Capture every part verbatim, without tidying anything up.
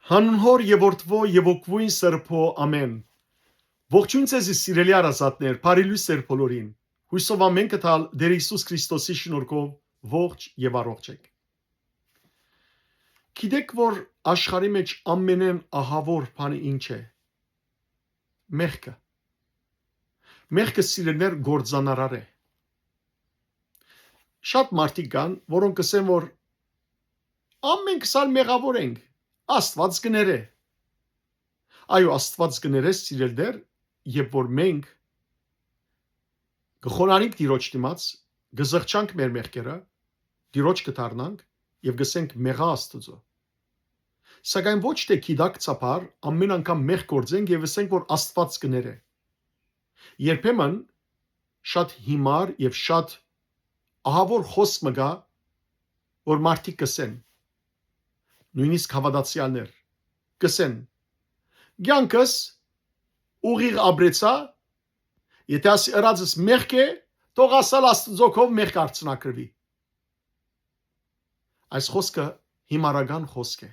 Հանուն Հօր եւ Որդուոյ եւ Հոգւոյն Սրբոյ, ամէն։ Ողջոյն ձեզի, սիրելի հարազատներ, բարի լոյս ձեր բոլորին։ Յոյսով ամէն կը տալ Տէր Յիսուս Քրիստոսի շնորհքով ողջ եւ առողջ էք։ Գիտեք, որ աշխարհի մէջ ամենէն ահաւոր բանը ինչ է։ Մեղքը։ Մեղքը, սիրելիներ, գործանարար է։ Շատ մարդիկ կան, որոնք կ'ըսեն, որ ամենքս ալ մեղաւոր ենք, Աստուած կը ներէ։ Այո, Աստուած կը ներէ, սիրելիներ, երբ որ մենք կը խոնարհինք Տիրոջ դիմաց, կը զղջանք մեր մեղքերը, Տիրոջ կը դառնանք եւ կ'ըսենք, «Մեղա Աստուծոյ»։ Սակայն ոչ թէ գիտակցաբար ամէն անգամ մեղք գործենք եւ ըսենք, որ Աստուած կը ներէ։ Երբեմն շատ յիմար եւ շատ ահաւոր խօսք մը կայ, որ մարդիկ կ'ըսեն, նոյնիսկ հաւատացեալներ կ'ըսեն, «Կեանքս ուղիղ ապրեցայ, եթէ ասի ըրածս մեղք է, թող ասալ Աստուծոյ քով մեղք արձանագրուի»։ Այս խօսքը յիմարական խօսք է։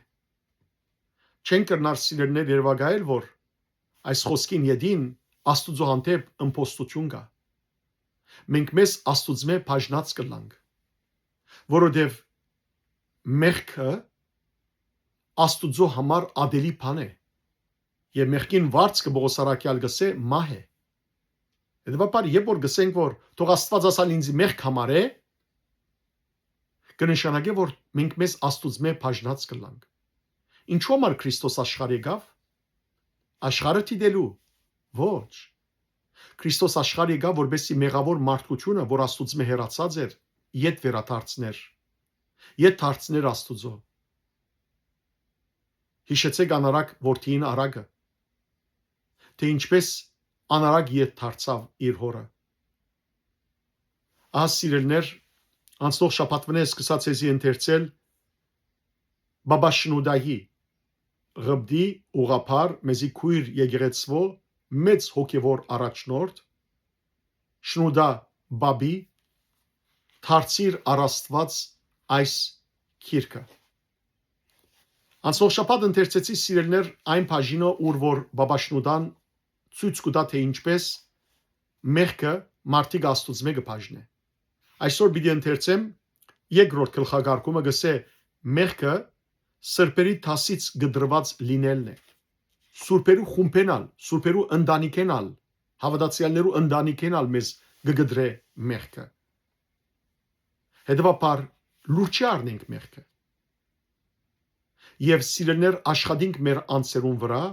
Չենք կրնար, սիրելիներ, երեւակայել, որ այս խօսքին ետին Աստուծոյ հանդէպ ըմբոստութիւն կայ։ Մենք մեզ Աստուծմէ բաժնած կ'ըլլանք, որովհետեւ մեղքը Աստուծոյ համար ատելի բան է։ Եւ մեղքին վարձքը, Պողոս առաքեալ կ'ըսէ, մահ է։ Հետեւաբար, երբ որ կ'ըսենք, որ «թող Աստուած ասալ ինձի մեղք համարէ», կը նշանակէ, որ մենք մեզ Աստուծմէ բաժնած կ'ըլլանք։ Ինչո՞ւ համար Քրիստոս աշխարհ եկաւ։ Աշխարհը դիտելու։ Ոչ։ Քրիստոս աշխարհ եկաւ, որպեսզի մեղաւոր մարդկութիւնը, որ Աստուծմէ հեռացած էր, ետ վերադարձներ, ետ դարձներ Աստուծոյ։ Յիշեցէք անառակ որդիին առակը, թէ ինչպէս անառակ ետ դարձաւ իր հօրը։ Ահա, սիրելիներ, անցնող շաբաթուանէ սկսած էզի ընթերցել Բաբա Շնուդայի ղպտի ուղղափառ, մեզի քոյր եկեղեցւոյ մեծ հոգեւոր առաջնորդ Շնուդա Բաբի «Դարձիր առ Աստուած» այս գիրքը։ Անցնող շաբաթ ընթերցեցի, սիրելիներ, այն բաժինը, ուր որ Բաբա Շնուդան ցոյց կու տայ, թէ ինչպէս մեղքը մարդիկ Աստուծմէ կը բաժնէ։ Այսօր պիտի ընթերցեմ երկրորդ գլխակարգումը, կ'ըսէ, մեղքը սրբերի դասից կտրուած լինելն է։ Սուրբերու խումբէն ալ, սուրբերու ընտանիքէն ալ, հաւատացեալներու ընտանիքէն ալ մեզ կը կտրէ մեղքը։ Հետեւաբար, լուրջ չի առնենք մեղքը։ Եւ, սիրելիներ, աշխատինք մեր անձերուն վրայ,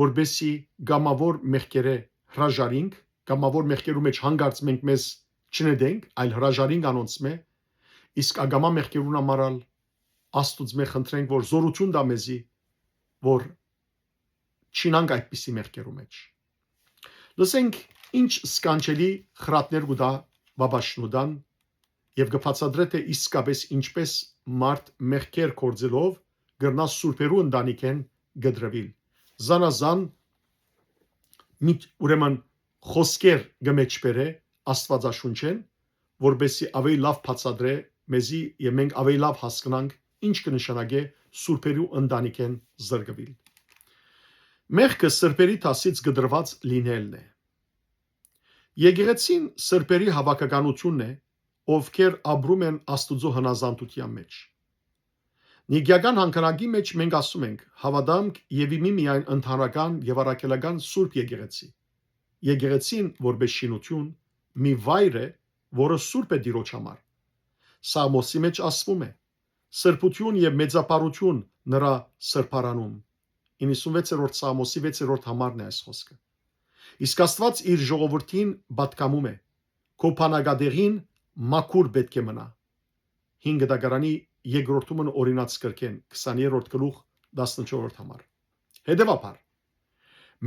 որպեսզի կամաւոր մեղքերէ հրաժարինք, կամաւոր մեղքերու մէջ հանկարծ մենք մեզ չնետենք, այլ հրաժարինք անոնցմէ, իսկ ակամայ մեղքերուն համար ալ Աստուծմէ խնդրենք, որ զօրութիւն տայ մեզի, որ չիյնանք այդպիսի մեղքերու մէջ։ Լսենք ինչ սքանչելի խրատներ կու տայ Բաբա Շնուդան եւ կը բացատրէ, թէ իսկապէս ինչպէս մարդ մեղքեր գործելով կրնայ սուրբերու ընտանիքէն կտրուիլ։ Զանազան մի, ուրեմն, խօսքեր կը մէջբերէ Աստուածաշունչէն, որպեսզի ավելի լաւ բացատրէ մեզի եւ մենք ավելի լաւ հասկնանք ինչ կը նշանակէ սուրբերու ընտանիքէն զրկուիլ։ Մեղքը սրբերի դասից կտրուած լինելն է։ Եկեղեցին սրբերի հաւաքականութիւնն է, ովքեր ապրում են Աստուծոյ հնազանդութեան մէջ։ Նիգիական հանգանակի մէջ մենք ասում ենք, հաւատանք եւ ի մի միայն ընդհանրական եւ առաքելական Սուրբ Եկեղեցի։ Եկեղեցին, որպէս շինութիւն, մի վայր է, որը սուրբ է Տիրոջ համար։ Սաղմոսի մէջ ասվում է. «Սրբութիւն եւ մեծափառութիւն նրա սրբարանում»։ Իննսունվեցերորդ Սաղմոսի վեցերորդ համարն է այս խօսքը։ Իսկ Աստուած իր ժողովրդին պատգամում է. «Քո բնակատեղին մաքուր պէտք է մնայ»։ Հին Գտակարանի երկրորդումը օրինաց կրկեն, քսաներորդ գլուխ, տասնչորսերորդ համար։ Հետեւաբար,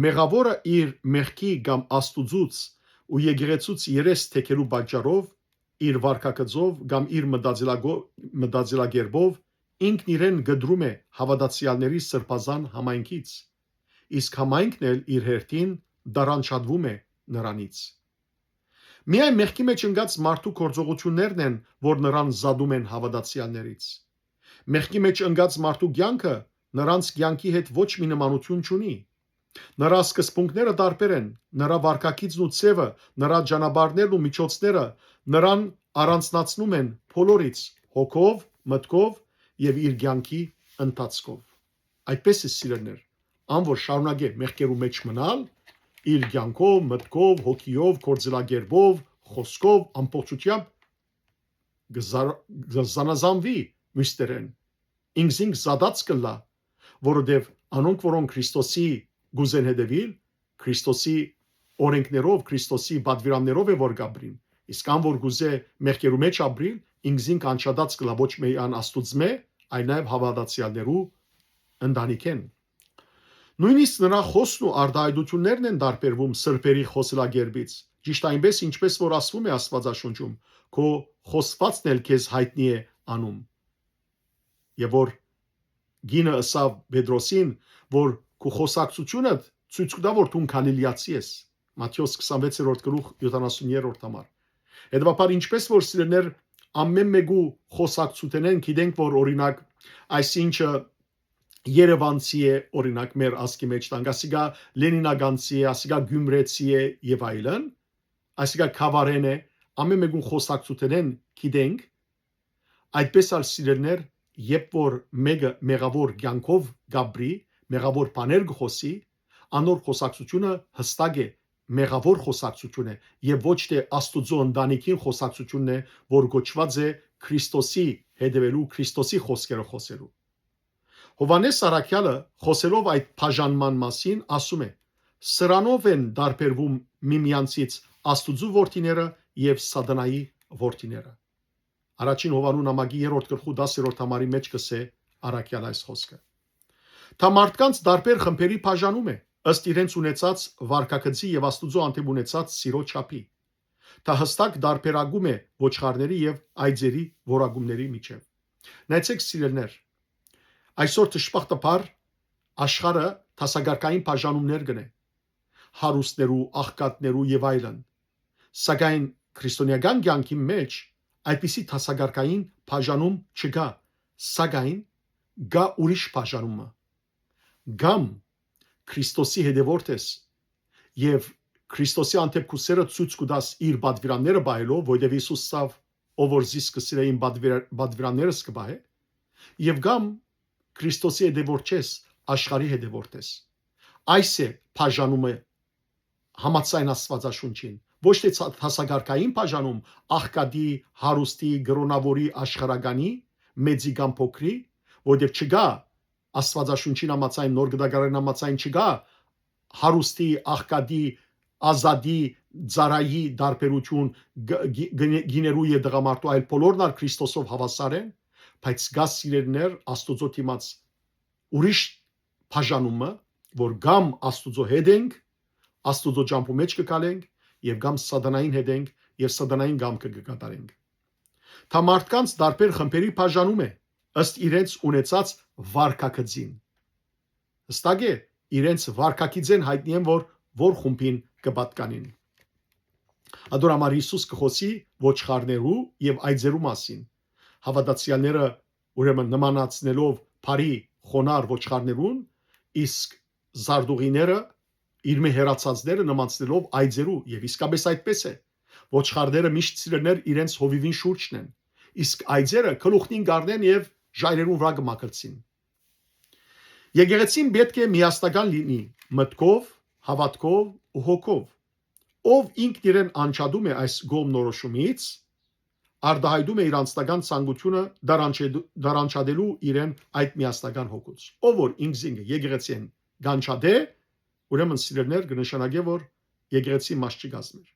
մեղաւորը իր մեղքի կամ Աստուծուց ու եկեղեցուց երես թեքելու պատճառով, իր վարքագծով կամ իր մտածելագո-, մտածելակերպով ինքն իրեն կտրում է հաւատացեալների սրբազան համայնքից, իսկ համայնքն էլ իր հերթին տարանջատվում է նրանից։ Միայն մեղքի մեջ ընկած մարդու գործողութիւններն են, որ նրան զատում են հաւատացեալներից։ Մեղքի մեջ ընկած մարդու կեանքը Նրանց կեանքի հետ ոչ մի նմանութիւն չունի։ Նրա սկզբունքները տարբեր են, նրա վարքագիծն ու ձեւը, նրա ճանապարհներն ու միջոցները նրան առանձնացնում են բոլորից՝ հոգով, մտքով եւ իր կեանքի ընթացքով։ Այդպես է, սիրելիներ, ան որ շարունակէ մեղքերու մէջ մնալ, իր կեանքով, մտքով, հոգիով, գործելակերպով, խօսքով, ամբողջութեամբ կը զար-, կը զանազանուի միւսներէն։ Ինքզինք զատած կ'ըլլայ, որովհետեւ անոնք, որոնք Քրիստոսի կ'ուզեն հետեւիլ, Քրիստոսի օրէնքներով, Քրիստոսի պատուիրաններով է որ կ'ապրին։ Իսկ ան որ կ'ուզէ մեղքերու մէջ ապրիլ, ինքզինք անջատած կ'ըլլայ ոչ միայն Աստուծմէ, այլ նաեւ հաւատացեալներու ընտանիքէն։ Նոյնիսկ նրա խօսն ու արտայայտութիւններն են տարբերվում սրբերի խօսելակերպից, ճիշդ այնպէս, ինչպէս որ ասվում է Աստուածաշունչում. «Քո խօսուածն էլ քեզ յայտնի է անում»։ Եւ որ գինը ըսաւ Պետրոսին, որ քու խօսակցութիւնը ցոյց կու տայ, որ դուն գալիլիացի ես։ Մատթէոս քսանվեցերորդ գլուխ, յոթանասուներորդ համար։ Հետեւաբար, ինչպէս որ, սիրելիներ, ամէն մէկու խօսակցութենէն գիտենք, որ, օրինակ, այսինչը Երևանցի է, օրինակ, մեր ազգի մէջ տանք, ասիկա լենինականցի է, ասիկա գյումրեցի է եւ այլն, ասիկա գաւառէն է, ամէն մէկուն խօսակցութենէն գիտենք, այդպէս ալ, սիրելիներ, երբ որ մէկը մեղաւոր կեանքով կ'ապրի, մեղաւոր բաներ կը խօսի, անոր խօսակցութիւնը յստակ է, մեղաւոր խօսակցութիւն է եւ ոչ թէ Աստուծոյ ընտանիքին խօսակցութիւնն է, որ կոչուած է Քրիստոսի հետեւելու, Քրիստոսի խօսքերը խօսելու։ Յովհաննէս առաքեալը, խօսելով այդ բաժանման մասին, ասում է. «Սրանով են տարբերվում միմյանցից Աստուծոյ որդիները եւ Սատանայի որդիները»։ Առաջին Յովհաննու նամակի երրորդ գլխու տասերորդ համարի մէջ կ'ըսէ առաքեալ այս խօսքը։ Դա մարդկանց տարբեր խմբերի բաժանում է, ըստ իրենց ունեցած վարքագծի եւ Աստուծոյ հանդէպ ունեցած սիրո չափի։ Դա յստակ տարբերակում է ոչխարների եւ այծերի որակումների միջեւ։ Նայեցէք, սիրելիներ, այսօր, դժբախտաբար, աշխարհը դասակարգային բաժանումներ կ'ընէ, հարուստներու, աղքատներու եւ այլն։ Սակայն քրիստոնեական կեանքի մէջ այդպիսի դասակարգային բաժանում չկայ, սակայն կայ ուրիշ բաժանումը։ Կամ Քրիստոսի հետեւորդ ես եւ Քրիստոսի հանդէպ քու սերը ցոյց կու տաս իր պատուիրանները պահելով, որովհետեւ Յիսուս ըսաւ. «Ով որ զիս կը սիրէ, իմ պատվիրա-, պատուիրաններս կը պահէ»։ Եւ կամ Քրիստոսի հետեւորդ չես, աշխարհի հետեւորդ ես։ Այս է բաժանումը համաձայն Աստուածաշունչին, ոչ թէ ցա-, դասակարգային բաժանում, աղքատի, հարուստի, կրօնաւորի, աշխարհականի, մեծի կամ փոքրի, որովհետեւ չկայ Աստուածաշունչին համաձայն, Նոր Կտակարանին համաձայն չկայ հարուստի, աղքատի, ազատի, ծառայի տարբերություն գ-, գի-, գինե-, գիներու եւ տղամարդու, այլ բոլորն ալ Քրիստոսով հաւասար են, բայց կայ, սիրելիներ, Աստուծոյ դիմաց ուրիշ բաժանումը, որ կամ Աստուծոյ հետ ենք, Աստուծոյ ճամբու մէջ կը քալենք, եւ կամ Սատանային հետ ենք եւ Սատանային կամքը կը կատարենք։ Դա մարդկանց տարբեր խմբերի բաժանում է, ըստ իրենց ունեցած վարքագծին։ Յստակ է, իրենց վարքագիծէն յայտնի են, որ որ խումբին կը պատկանին։ Ատոր համար Յիսուս կը խօսի ոչխարներու եւ այծերու մասին։ Հաւատացեալները, ուրեմն, նմանացնելով բարի խոնար ոչխարներուն, իսկ զարտուղիները, իրմէ հեռացածները նմանցնելով այծերու, եւ իսկապես այդպես է։ Ոչխարները միշտ, սիրելիներ, իրենց հովիւին շուրջն են, իսկ այծերը գլուխնին կ'առնեն եւ ժայռերուն վրայ կը մագլցին։ Եկեղեցին պէտք է միասնական լինի մտքով, հաւատքով ու հոգով։ Ով ինքն իրեն անջատում է այս կողմնորոշումից, արտայայտում է իր անձնական ցանկությունը դարանչեդու-, դարանչատելու իրեն այդ միասնական հոգուց։ Ով որ ինքզինքը եկեղեցին կ'անջատէ, ուրեմն, սիրելիներ, կը նշանակէ, որ եկեղեցի մաս չի կազմեր։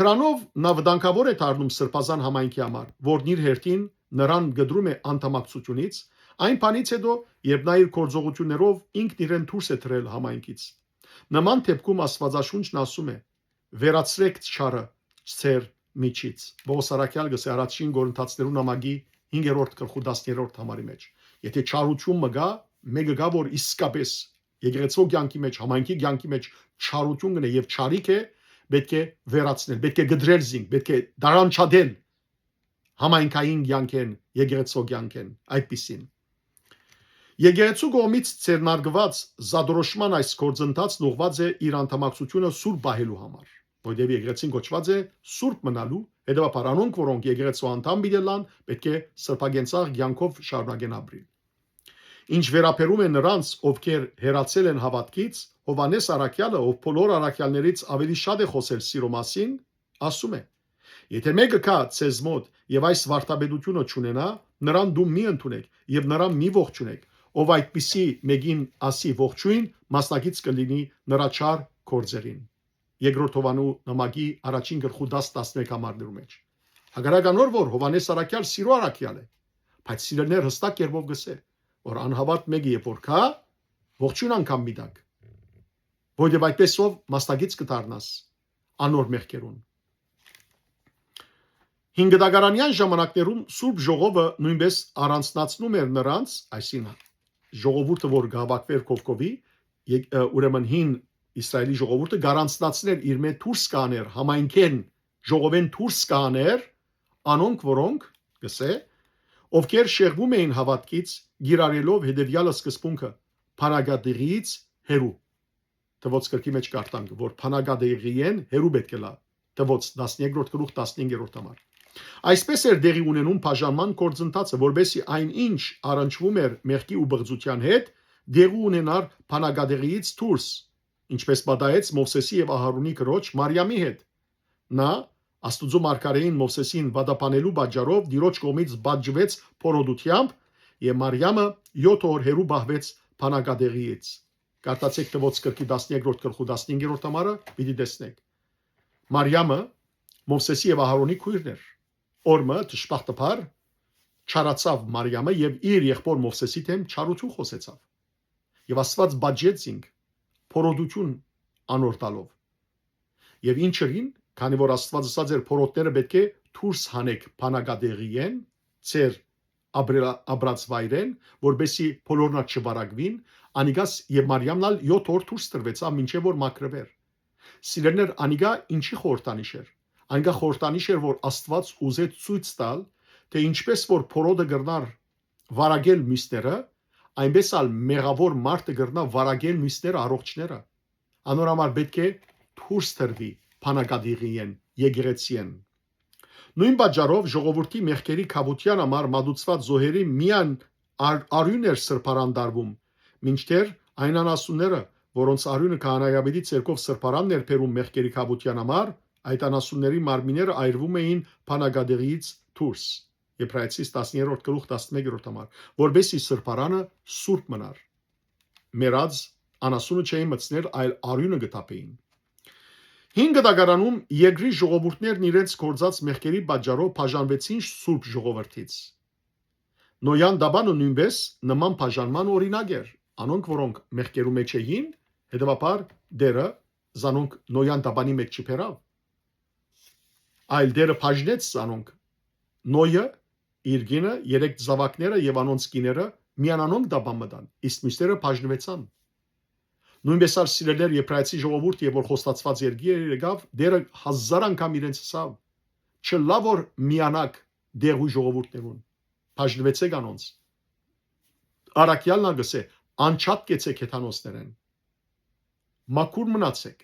Դրանով նա վտանգաւոր է դառնում սրբազան համայնքի համար, որն իր հերթին նրան կտրում է անդամակցությունից, այն բանից հետո, երբ նա իր գործողություններով ինքն իրեն դուրս է դրել համայնքից։ Նման դեպքում Աստուածաշունչն ասում է. «Վերացրեք չարը ձեր միջից»։ Պողոս առաքյալ կ'ըսէ առաջին Կորինթացիներու նամակի հինգերորդ գլխու տասներորդ համարի մէջ։ Եթե չարութիւն մը կայ, մէկը կայ, որ իսկապես եկեղեցու կեանքի մէջ, համայնքի կեանքի մէջ չարութիւն կ'ընէ եւ չարիք է, պէտք է վերացնել, պէտք է կտրել զինք, պէտք է դարանչատել համայնքային կեանքէն, եկեղեցու կեանքէն, այդպիսին։ Եկեղեցու կողմից ձեռնարկուած զատորոշման այս գործընթացն ուղղուած է իր անդամակցութիւնը սուրբ պահելու համար, որտեղ եկեղեցին կոչուած է սուրբ մնալու, հետեւաբար անոնք, որոնք եկեղեցու անդամ պիտի ըլլան, պէտք է սրբակենցաղ կեանքով շարունակեն ապրիլ։ Ինչ վերաբերում է նրանց, ովքեր հեռացել են հաւատքից, Յովհաննէս առաքեալը, ով բոլոր առաքեալներից աւելի շատ է խօսել սիրո մասին, ասում է. «Եթէ մէկը գայ ձեզ մօտ եւ այս վարդապետութիւնը չունենայ, նրան դուն մի ընդունէք եւ նրան մի ողջունէք, ով այդպիսի մէկին ասի ողջոյն, մասնակից կը լինի նրա չար գործերին»։ Երկրորդ Յովհաննու նամակի առաջին գլխու տաս, տասներկու համարներու մէջ։ Հակառակ անոր, որ Յովհաննէս առաքեալ սիրո առաքեալ է, բայց սիրելիներ, յստակ կերպով կ'ըսէ, որ անհաւատ մէկը երբ որ գայ, ողջոյն անգամ մի տաք, որովհետեւ այդպեսով մասնակից կը դառնաս անոր մեղքերուն։ Հինգդագարանեան ժամանակներուն Սուրբ Ժողովը նոյնպէս առանձնացնում էր նրանց, այսինքն ժողովուրդը, որ կհաւաքուէր կողքովի, ե-, ը, ուրեմն հին Իսրայելի ժողովուրդը կառանձնացներ իրմէ դուրս կաներ, համայնքէն, ժողովէն դուրս կաներ անոնք, որոնք, կ'ըսէ, ովքեր շեղվում էին հաւատքից, կիրառելով հետեւեալ սկզբունքը՝ բանակատեղիից հեռու։ Թվոց գրքի մէջ կ'արթանք, որ բանակատեղիէն հեռու պէտք է լայ, Թվոց տասներկրորդ գլուխ, տասնհինգերորդ համար։ Այսպէս էր տեղի ունենում բաժանման գործընթացը, որպէսզի այն ինչ առնչվում էր մեղքի ուղղորդութեան հետ, տեղի ունենար բանակատեղիից դուրս, ինչպէս պատահեց Մովսէսի եւ Ահարոնի կրոջ Մարիամի հետ։ Նա, Աստուծոյ մարգարէին Մովսէսին վատաբանելու պատճառով, Տիրոջ կողմից պատժուեց փորոտութեամբ, եւ Մարիամը եօթ օր հեռու պահուեց բանակատեղիից։ Կարդացէք Թվոց գրքի տասներկրորդ գլխու տասնհինգերորդ համարը, պիտի տեսնէք։ Մարիամը Մովսէսի եւ Ահարոնի քոյրն էր։ Օր մը, դժբախտաբար, չարացաւ Մարիամը եւ իր եղբոր Մովսէսի դէմ չարութիւն խօսեցաւ։ Եւ Աստուած պատժեց զինք, փորոտութիւն անոր տալով։ Եւ ինչ ըրին, քանի որ Աստուած ըսած էր, փորոտները պէտք է դուրս հանէք բանակատեղիէն, ձեր ապրելա-, ապրած վայրէն, որպէսզի բոլորն ալ չվարակուին, անիկա ս-, եւ Մարիամն ալ եօթ օր դուրս տրուեցաւ, մինչեւ որ մաքրուէր։ Սիրելիներ, անիկա ինչի խորհրդանիշ էր։ Անիկա խորհրդանիշ էր, որ Աստուած ուզեց ցոյց տալ, թէ ինչպէս որ փորոտը կրնար վարակել միւսները, այնպէս ալ մեղաւոր մարդը կրնայ վարակել միւսները, առողջները։ Անոր համար պէտք է դուրս տրուի բանակատեղիէն, եկեղեցիէն։ Նոյն պատճառով ժողովուրդի մեղքերի քաւութեան համար մատուցուած զոհերին միայն ար-, արիւն էր սրբարան տարուում, մինչդեռ այն անասունները, որոնց արիւնը քահանայապետի ձեռքով սրբարանն էր բերում մեղքերի քաւութեան համար, այդ անասունների մարմինները այրուում էին բանակատեղիից դուրս։ Եբրայեցիս տասներորդ գլուխ, տասնմեկերորդ համար, որպէսզի սրբարանը սուրբ մնար։ Մեռած անասունը չէին մտցներ, այլ արիւնը կը թափէին։ Հին կտակարանում երկրի ժողովուրդներն իրենց գործած մեղքերի պատճառով բաժանվեցին Սուրբ Ժողովրդից։ Նոյան տապանը նոյնպէս նման բաժանման օրինակ էր։ Անոնք, որոնք մեղքերու մէջ էին, հետեւաբար Տէրը զանոնք Նոյան տապանի մէջ չբերաւ, այլ Տէրը բաժնեց զանոնք։ Նոյը, իր կինը, երեք զաւակները եւ անոնց կիները միան անոնք տապան մտան, իսկ միւսները բաժնուեցան։ Նոյնպէս ալ, սիրելիներ, Եբրայեցի ժողովուրդ, երբ որ խոստացուած երկիրը եկաւ, Տէրը հազար անգամ իրենց ըսաւ. «Չլայ որ միանաք դեղու ժողովուրդներուն, բաժնուեցէք անոնց»։ Առաքեալն ալ կ'ըսէ. «Անջատ կեցէք հեթանոսներէն, մաքուր մնացէք»։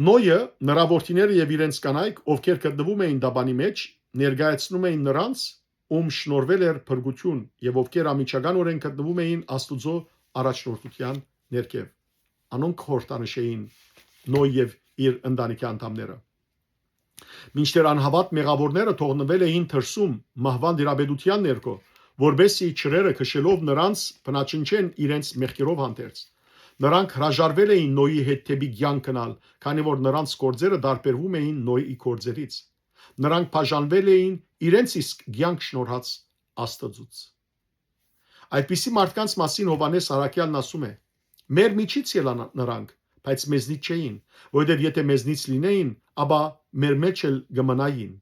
Նոյը, նրա որդիները եւ իրենց կանայք, ովքեր գտնվում էին տապանի մէջ, ներկայացնում էին նրանց, ում շնորհվել էր փրկութիւն եւ ովքեր անմիջականօրէն գտնվում էին Աստուծոյ առաջնորդութեան ներքեւ։ Անոնք խորհրդանշ էին Նոյ եւ իր ընտանիքի անդամները։ Մինչդեռ անհաւատ մեղաւորները թողնուել էին դրսում մահուան տիրապետութեան ներքո, որպէս զի ջրերը քշելով նրանց բնաջնջեն իրենց մեղքերով հանդերձ։ Նրանք հրաժարվել էին Նոյի հետ դէպի կեանք գնալ, քանի որ նրանց գործերը տարբերվում էին Նոյի գործերից։ Նրանք բաժանվել էին իրենց իսկ կեանք շնորհած Աստուծոց։ Այդպիսի մարդկանց մասին Յովհաննէս առաքեալն ասում է. «Մեր միջից ելան նրանք, բայց մեզնից չէին, որովհետև եթէ մեզնից լինեին, ապա մեր մեջ էլ կը մնային»։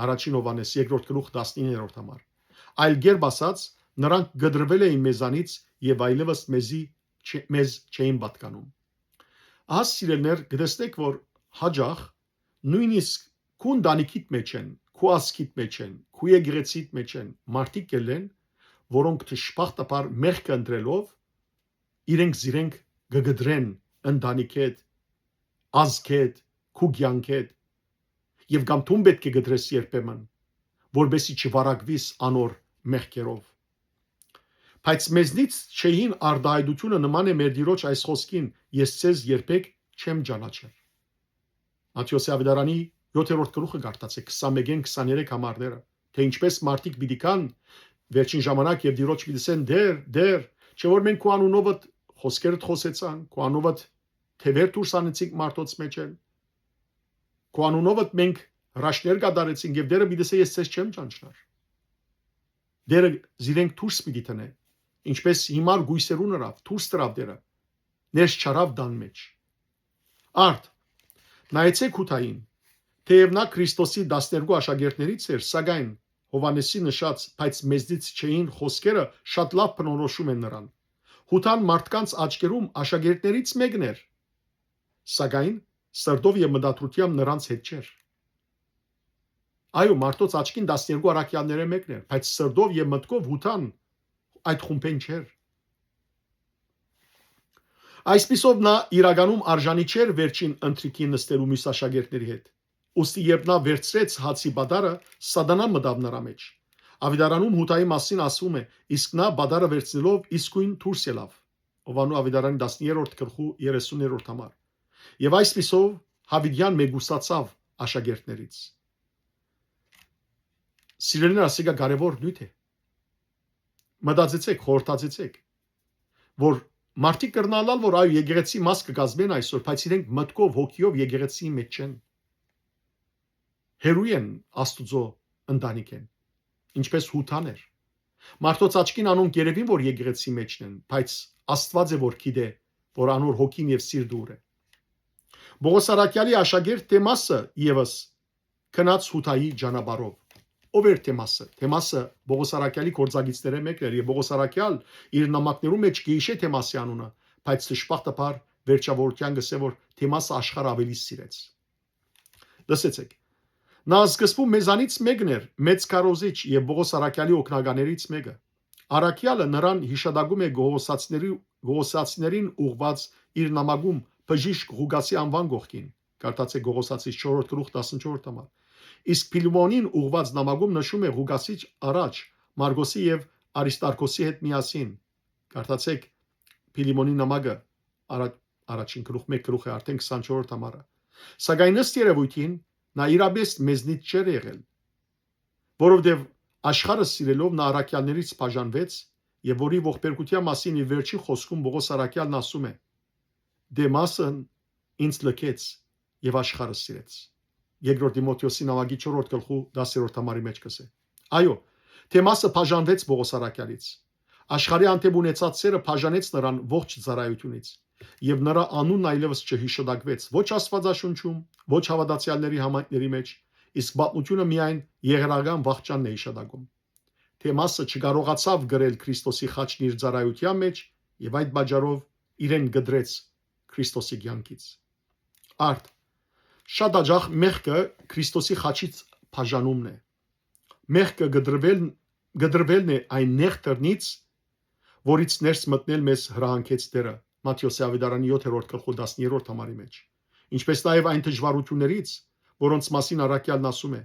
Առաջին Յովհաննէս, երկրորդ գլուխ, տասնիններորդ համար։ Այլ կերպ ասած, նրանք կտրվել էին մեզանից և այլևս մեզի չէ-, մեզ չէին պատկանում։ Ահա, սիրելիներ, կտեսնեք, որ հաճախ նույնիսկ քու ընտանիքիդ մեջ են, քու ազգիդ մեջ են, քու եկեղեցիդ մեջ են մարդիկ կ'ելլեն, որոնք դժբախտաբար մեղքը ընտրելով, իրենք զիրենք կը կտրեն ընտանիքէդ, ազգէդ, քու կեանքէդ, եւ կամ դուն պէտք է կտրես երբեմն, որպեսզի չվարակուիս անոր մեղքերով։ Բայց մեզնից չէին արտահայտությունը նման է մեր Տիրոջ այս խօսքին. «Ես ձեզ երբեք չեմ ճանաչեր»։ Մատթէոսի Աւետարանի յոթերորդ գլուխը կարդացէք, քսանմէկէն քսաներեք համարները, թէ ինչպէս մարդիկ պիտի գան վերջին ժամանակ եւ Տիրոջ պիտի ըսեն. «Դեր, դեր, չէ՞ որ մենք քու անունովդ խօսքերդ խօսեցանք, քու անունովդ թեւեր դուրս անեցինք մարդոց մէջէն, քու անունովդ մենք հրաշքներ կատարեցինք»։ Եւ Տէրը պիտի ըսէ. «Ես ձեզ չեմ ճանչնար»։ Տէրը զիրենք դուրս պիտի դնէ, ինչպէս հիմար կոյսերուն ըրաւ, դուրս դրաւ Տէրը, ներս չարաւ տան մէջ։ Արդ, նայեցէք Յուդային, թէեւ նա Քրիստոսի տասներկու աշակերտներից էր, սակայն Յովհաննէսի նշած, բայց մեզնից չէին խօսքերը շատ լաւ բնորոշում են նրան։ Յուդան մարդկանց աչքերում աշակերտներից մէկն էր, սակայն սրտով եւ մտադրությամբ նրանց հետ չէր։ Այո, մարդոց աչքին տասներկու առաքեալներէն մէկն էր, բայց սրտով եւ մտքով Յուդան այդ խումբէն չէր։ Այսպիսով, նա իրականում արժանի չէր վերջին ընթրիքին նստելու միւս աշակերտների հետ։ Ուստի, երբ նա վերցրեց հացի պատառը, Սատանան մտաւ նրա մէջ։ Աւետարանում Յուդայի մասին ասում է. «Իսկ նա պատառը վերցնելով իսկոյն դուրս ելաւ»։ Յովհաննէս Աւետարանի տասներորդ գլխու երեսուներորդ համար։ Եւ այսպիսով, յաւիտեան մեկուսացաւ աշակերտներից։ Սիրելիներ, ասիկա կարեւոր նիւթ է։ Մտածեցէք, խորհրդածեցէք, որ մարդիկ կրնան ըլլալ, որ այո, եկեղեցի մաս կը կազմեն այսօր, բայց իրենք մտքով, հոգիով եկեղեցիի մէջ չեն։ Հեռու են Աստուծոյ ընտանիքէն, ինչպէս Յուդան էր։ Մարդոց աչքին անոնք երեւին, որ եկեղեցի մէջն են, բայց Աստուած է, որ գիտէ, որ անոր հոգին եւ սիրտը ուր է։ Պողոս առաքեալի աշակերտ Թեմասը եւս գնաց Յուդայի ճանապարհով։ Ո՞վ էր Թեմասը։ Թեմասը Պողոս առաքեալի գործակիցներէն մէկն էր եւ Պողոս առաքեալ իր նամակներու մէջ կը յիշէ Թեմասի անունը, բայց դժբախտաբար վերջավորութեան կ'ըսէ, որ Թեմասը աշխարհը աւելի սիրեց։ Լսեցէք։ Նա սկզբում մեզանից մէկն էր, մեծ քարոզիչ եւ Պողոս առաքեալի օգնականերից մէկը։ Առաքեալը նրան յիշատակում է Կողոսացիների, Կողոսացիներին ուղղուած իր նամակում բժիշկ Ղուկասի անուան կողքին, կարդացէք Կողոսացիս չորրորդ գլուխ, տասնչորրորդ համար։ Իսկ Փիլիմոնին ուղղուած նամակում նշում է Ղուկասի առաջ, Մարգոսի եւ Արիստարքոսի հետ միասին, կարդացէք Փիլիմոնի նամակը, արա-, առաջին գլուխ, մէկ գլուխ է արդեն, քսանչորրորդ համարը։ Սակայն ըստ երեւոյթին, նա իրապէս մեզնից չէր եղել, որովհետեւ աշխարհը սիրելով՝ նա առաքեալներից բաժանվեց, եւ որի ողբերգութեան մասին իր վերջին խօսքում Պողոս առաքեալն ասում է. «Դեմասն ինձ լքեց եւ աշխարհը սիրեց»։ Երկրորդ Տիմոթէոսի նամակի չորրորդ գլխու, տասներորդ համարի մէջ կ'ըսէ. Այո, Թեմասը բաժանվեց Պողոս առաքեալից։ Աշխարհի հանդէպ ունեցած սերը բաժանեց նրան ողջ ծառայությունից, եւ նրա անունն այլեւս չյիշատակվեց ոչ Աստուածաշունչում, ոչ հաւատացեալների համայնքների մէջ, իսկ պատմութիւնը միայն եղերական վախճանն է յիշատակում։ Թեմասը չկարողացաւ կրել Քրիստոսի խաչն իր ծառայութեան մէջ եւ այդ պատճառով իրեն կտրեց Քրիստոսի կեանքից։ Արդ, շատ յաճախ մեղքը Քրիստոսի խաչից բաժանումն է։ Մեղքը կտրվել, կտրվելն է այն նեղ դռնից, որից ներս մտնել մեզ հրահանգեց Տէրը, Մատթէոսի Աւետարանի յոթերորդ գլխու, տասներորդ համարի մէջ, ինչպէս նաեւ այն դժուարութիւններից, որոնց մասին առաքեալն ասում է.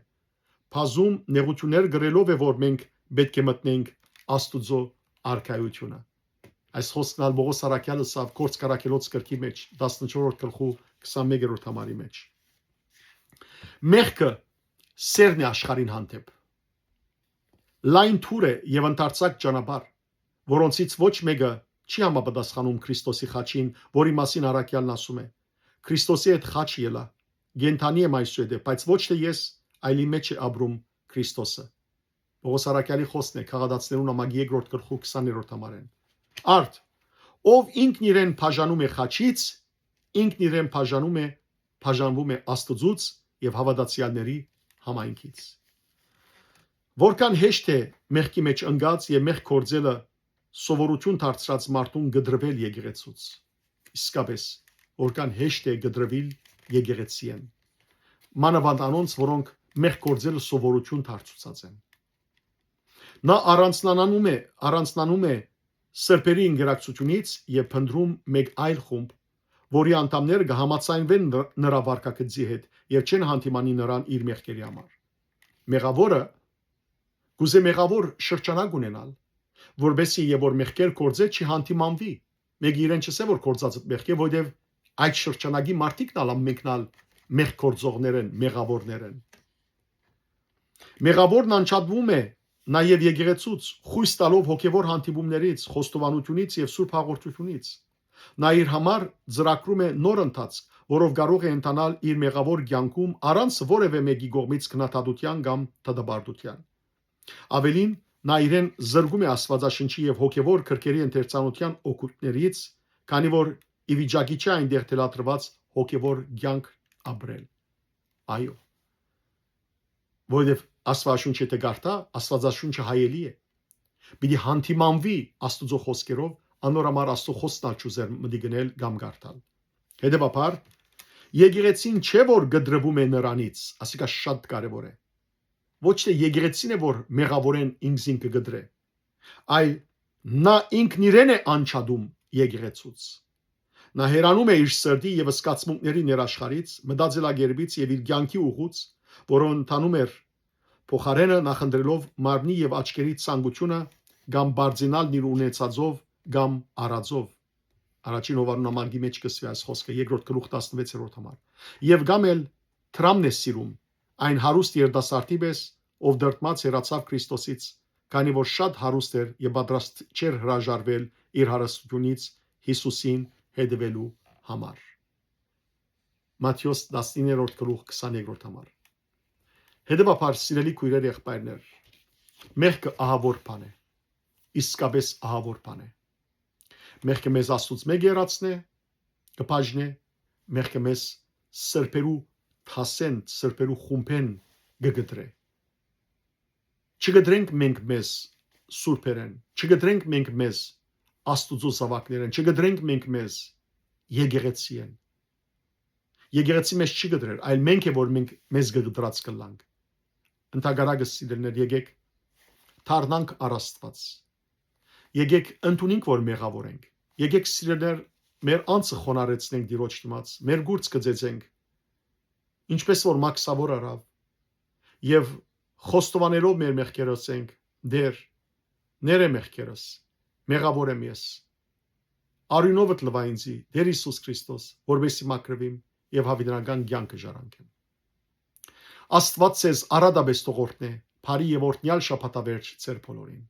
«Բազում նեղութիւններ կրելով է, որ մենք պէտք է մտնենք Աստուծոյ արքայութիւնը»։ Այս խօսքն ալ Պողոս առաքեալը ըսաւ Գործք առաքելոց գրքի մէջ, տասնչորրորդ գլխու, քսանմեկերորդ համարի մէջ։ Մեղքը սերն է աշխարհին հանդէպ։ Լայն թուր է եւ ընդարձակ ճանապարհ, որոնցից ոչ մէկը չի համապատասխանում Քրիստոսի խաչին, որի մասին առաքեալն ասում է. «Քրիստոսի հետ խաչը ելայ, կենդանի եմ այսուհետեւ, բայց ոչ թէ ես, այլ իմ մէջ է ապրում Քրիստոսը»։ Պողոս առաքեալի խօսքն է Գաղատացիներուն նամակի երկրորդ գլխու, քսաներորդ համարէն։ Արդ, ով ինքն իրեն բաժանում է խաչից, ինքն իրեն բաժանում է, բաժանվում է Աստուծուց եւ հաւատացեալների համայնքից։ Որքան հեշտ է մեղքի մէջ ընկած եւ մեղք գործելը սովորութիւն դարձրած մարդուն կտրվել եկեղեցուց։ Իսկապէս, որքան հեշտ է կտրվել եկեղեցիէն, մանաւանդ անոնց, որոնք մեղք գործելը սովորութիւն դարձուցած են։ Նա առանձնանանում է, առանձնանում է սրբերի ընկերակցությունից եւ փնտռում մէկ այլ խումբ, որի անդամները կը համաձայնուեն նր-, նրա վարքագծի հետ եւ չեն հանդիմանի նրան իր մեղքերի համար։ Մեղաւորը կ'ուզէ մեղաւոր շրջանակ ունենալ, որպեսզի եւ որ մեղքեր գործէ չի հանդիմանուի, մէկը իրեն չ'ըսէ որ գործածդ մեղք է, որովհետեւ այդ շրջանակի մարդիկն ալ ամենքն ալ մեղք գործողներ են, մեղաւորներ են։ Մեղաւորն անջատվում է նաեւ եկեղեցուց, խոյս տալով հոգեւոր հանդիպումներից, խոստովանությունից եւ սուրբ հաղորդությունից։ Նա իր համար ծրագրում է նոր ընթացք, որով կարող է ընթանալ իր մեղաւոր կեանքում առանց որեւէ մէկի կողմից քննադատութեան կամ դատապարտութեան։ Ավելին, նա իրեն զրկում է Աստուածաշնչի եւ հոգեւոր գրքերի ընթերցանութեան օգուտներից, քանի որ ի վիճակի չէ այնտեղ թելադրուած հոգեւոր կեանք ապրել։ Այո, որովհետեւ Աստուածաշունչը եթե կարդայ, Աստուածաշունչը հայելի է։ Պիտի հանդիմանուի Աստուծոյ խօսքերով, անոր համար Աստուծոյ խօսքն ալ չ'ուզեր մտի գնել կամ կարդալ։ Հետեւաբար, եկեղեցին չէ որ կտրուում է նրանից, ասիկա շատ կարեւոր է։ Ոչ թէ եկեղեցին է որ մեղաւորէն ինքզինքը կտրէ, այլ նա ինքն իրեն է անջատում եկեղեցուց։ Նա հեռանում է իր սրտի եւ զգացմունքների ներաշխարհից, մտածելակերպից եւ իր կեանքի ուղուց, որով ընթանում էր, փոխարէնը նախընտրելով մարմնի եւ աչքերի ցանկությունը կամ բարձենալն իր ունեցածով կամ արածով։ Առաջին Յովհաննեան մարգի մէջ կը սուի այս խօսքը, երկրորդ գլուխ, տասնվեցերորդ համար։ Եւ կամ էլ դրամն է սիրում, այն հարուստ երիտասարդի պէս, ով դրդմած հեռացաւ Քրիստոսից, քանի որ շատ հարուստ էր եւ պատրաստ չէր հրաժարվել իր հարստությունից Յիսուսին հետեւելու համար։ Մատթէոս տասիններորդ գլուխ, քսաներկրորդ համար։ Հետեւաբար, սիրելի քոյրեր, եղբայրներ, մեղքը ահաւոր բան է, իսկապէս ահաւոր բան է։ Մեղքը մեզ Աստուծմէ կ'երացնէ, կը բաժնէ, մեղքը մեզ սրբերու դասէն, սրբերու խումբէն կը կտրէ։ Չկտրենք մենք մեզ սուրբերէն, չկտրենք մենք մեզ Աստուծոյ զաւակներէն, չկտրենք մենք մեզ եկեղեցիէն։ Եկեղեցի մեզ չի կտրեր, այլ մենք է որ մենք մեզ կտրած կ'ըլլանք։ Ընդհակառակը, սիրելիներ, եկեք դառնանք առ Աստուած։ Եկեք ընդունենք որ մեղաւոր ենք։ Եկեք, սիրելիներ, մեր անձը խոնարհեցնենք Տիրոջ դիմաց, մեր կուրծքը ծեծենք, ինչպես որ Մաքսաւոր արաւ, եւ խոստովանելով մեր մեղքերը, ասենք. «Տէր, ներէ մեղքերս, մեղաւոր եմ ես։ Արիւնովդ լուա ինծի, Տէր Յիսուս Քրիստոս, որպեսզի մաքրուիմ եւ յաւիտենական կեանքը ժառանգեմ»։ Աստուած ձեզ առատապէս թող օրհնէ, բարի եւ օրհնեալ շաբաթավերջ ձեր բոլորին։